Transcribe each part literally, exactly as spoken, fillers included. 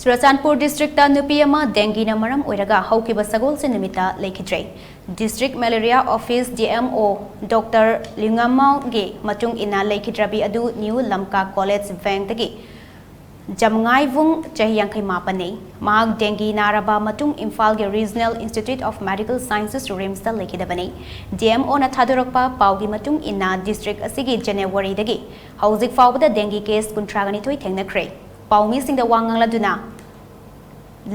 Churachandpur district ꯅꯨꯄꯤ ꯑꯃ ꯗꯦꯡꯒꯤꯅ ꯃꯔꯝ ꯑꯣꯏꯔꯒ ꯍꯧꯈꯤꯕ ꯁꯒꯣꯜꯁꯦꯟ ꯅꯨꯃꯤꯠꯇ ꯂꯩꯈꯤꯗ꯭ꯔꯦ꯫ District malaria office D M O doctor ꯂꯤꯉꯥꯃꯥꯎꯒꯤ ꯃꯇꯨꯡ ꯏꯟꯅ ꯂꯩꯈꯤꯗ꯭ꯔꯕꯤ ꯑꯗꯨ ꯅ꯭ꯌꯨ ꯂꯝꯀꯥ ꯀꯣꯂꯦꯖ ꯋꯦꯡꯗꯒꯤ ꯖꯝꯉꯥꯏꯕꯨꯡ, ꯆꯍꯤ ꯌꯥꯡꯈꯩ ꯃꯥꯄꯟꯅꯤ꯫ ꯃꯍꯥꯛ ꯗꯦꯡꯒꯤ ꯅꯥꯔꯕ ꯃꯇꯨꯡ ꯏꯝꯐꯥꯜꯒꯤ regional institute of medical sciences ꯔꯤꯝꯁꯇ ꯂꯩꯈꯤꯗꯕꯅꯤ꯫ ꯗꯤ ꯑꯦꯝ ꯑꯣꯅ ꯊꯥꯗꯣꯔꯛꯄ ꯄꯥꯎꯒꯤ ꯃꯇꯨꯡ ꯏꯟꯅ ꯗꯤꯁꯇ꯭ꯔꯤꯛ ꯑꯁꯤꯒꯤ ꯖꯅꯋꯥꯔꯤꯗꯒꯤ ꯍꯧꯖꯤꯛ ꯐꯥꯎꯕꯗ ꯗꯦꯡꯒꯤ ꯀꯦꯁ ꯀꯨꯟꯊ꯭ꯔꯥꯒ ꯅꯤꯊꯣꯏ ꯊꯦꯡꯅꯈ꯭ꯔꯦ꯫ ꯄꯥꯎꯃꯤꯁꯤꯡꯗ ꯋꯥ ꯉꯥꯡꯂꯗꯨꯅ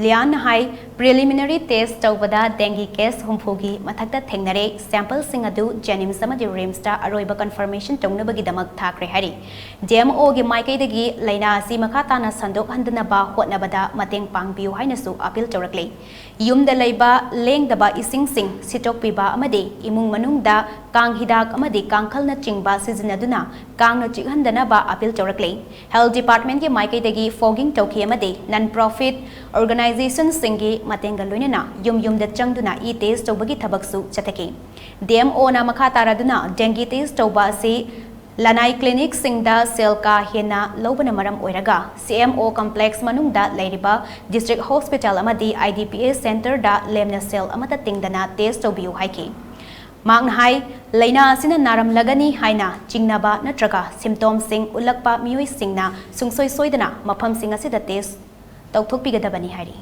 ꯂꯤꯌꯥꯟꯅ ꯍꯥꯏ, ꯄ꯭ꯔꯤꯂꯤꯃꯤꯅꯔꯤ ꯇꯦꯁ ꯇꯧꯕꯗ ꯗꯦꯡꯒꯤ ꯀꯦꯁ ꯍꯨꯝꯐꯨꯒꯤ ꯃꯊꯛꯇ ꯊꯦꯡꯅꯔꯦ꯫ ꯁꯦꯝꯄꯜꯁꯤꯡ ꯑꯗꯨ ꯖꯦꯅꯤꯝꯁ ꯑꯃꯗꯤ ꯔꯤꯝꯁꯇ ꯑꯔꯣꯏꯕ ꯀꯟꯐꯔꯃꯦꯁꯟ ꯇꯧꯅꯕꯒꯤꯗꯃꯛ ꯊꯥꯈ꯭ꯔꯦ ꯍꯥꯏꯔꯤ꯫ ꯗꯤ ꯑꯦꯝ ꯑꯣꯒꯤ ꯃꯥꯏꯀꯩꯗꯒꯤ ꯂꯥꯏꯅꯥ ꯑꯁꯤ ꯃꯈꯥ ꯇꯥꯅ ꯁꯟꯗꯣꯛꯍꯟꯗꯅꯕ ꯍꯣꯠꯅꯕꯗ ꯃꯇꯦꯡ ꯄꯥꯡꯕꯤꯌꯨ ꯍꯥꯏꯅꯁꯨ ꯑꯄꯤꯜ ꯇꯧꯔꯛꯂꯤ꯫ ꯌꯨꯝꯗ ꯂꯩꯕ ꯂꯦꯡꯗꯕ ꯏꯁꯤꯡꯁꯤꯡ ꯁꯤꯠꯇꯣꯛꯄꯤꯕ ꯑꯃꯗꯤ ꯏꯃꯨꯡ ꯃꯅꯨꯡꯗ ꯀꯥꯡ ꯍꯤꯗꯥꯛ ꯑꯃꯗꯤ ꯀꯥꯡꯈꯜꯅꯆꯤꯡꯕ ꯁꯤꯖꯤꯟꯅꯗꯨꯅ ꯀꯥꯡꯅ ꯆꯤꯛꯍꯟꯗꯅꯕ ꯑꯄꯤꯜ ꯇꯧꯔꯛꯂꯤ꯫ ꯍꯦꯜꯊ ꯗꯤꯄꯥꯔꯠꯃꯦꯟꯠꯀꯤ ꯃꯥꯏꯀꯩꯗꯒꯤ ꯐꯣꯒꯤꯡ ꯇꯧꯈꯤ ꯑꯃꯗꯤ ꯅꯟ ꯄ꯭ꯔꯣꯐꯤꯠ ꯑꯣꯔꯒꯅꯥꯏꯖꯦꯁꯟꯁꯤꯡꯒꯤ ꯃꯇꯦꯡꯒ ꯂꯣꯏꯅꯅ ꯌꯨꯝ ꯌꯨꯝꯗ ꯆꯪꯗꯨꯅ ꯏ ꯇꯦꯁ ꯇꯧꯕꯒꯤ ꯊꯕꯛꯁꯨ ꯆꯠꯊꯈꯤ꯫ ꯗꯤ ꯑꯦꯝ ꯑꯣꯅ ꯃꯈꯥ ꯇꯥꯔꯗꯨꯅ ꯗꯦꯡꯒꯤ ꯇꯦꯁ ꯇꯧꯕ ꯑꯁꯤ ꯂꯅꯥꯏ ꯀ꯭ꯂꯤꯅꯤꯛꯁꯤꯡꯗ ꯁꯦꯜ ꯀꯥ ꯍꯦꯟꯅ ꯂꯧꯕꯅ ꯃꯔꯝ ꯑꯣꯏꯔꯒ ꯁꯤ ꯑꯦꯝ ꯑꯣ ꯀꯝꯄ꯭ꯂꯦꯛꯁ ꯃꯅꯨꯡꯗ ꯂꯩꯔꯤꯕ ꯗꯤꯁꯇ꯭ꯔꯤꯛ ꯍꯣꯁꯄꯤꯇꯥꯜ ꯑꯃꯗꯤ ꯑꯥꯏ ꯗꯤ ꯄꯤ ꯑꯦꯁ ꯁꯦꯟꯇꯔꯗ ꯂꯦꯝꯅ ꯁꯦꯜ ꯑꯃꯠꯇ ꯇꯤꯡꯗꯅ ꯇꯦꯁ ꯇꯧꯕꯤꯌꯨ ꯍꯥꯏꯈꯤ꯫ ꯃꯍꯥꯛꯅ ꯍꯥꯏ, ꯂꯥꯏꯅꯥ ꯑꯁꯤꯅ ꯅꯥꯔꯝꯂꯒꯅꯤ ꯍꯥꯏꯅ ꯆꯤꯡꯅꯕ ꯅꯠꯇ꯭ꯔꯒ ꯁꯤꯝꯇꯣꯝꯁꯤꯡ ꯎꯠꯂꯛꯄ ꯃꯤꯑꯣꯏꯁꯤꯡꯅ ꯁꯨꯡꯁꯣꯏ ꯁꯣꯏꯗꯅ ꯃꯐꯝꯁꯤꯡ ꯑꯁꯤꯗ ꯇꯦꯁ ꯇꯧꯊꯣꯛꯄꯤꯒꯗꯕꯅꯤ ꯍꯥꯏꯔꯤ꯫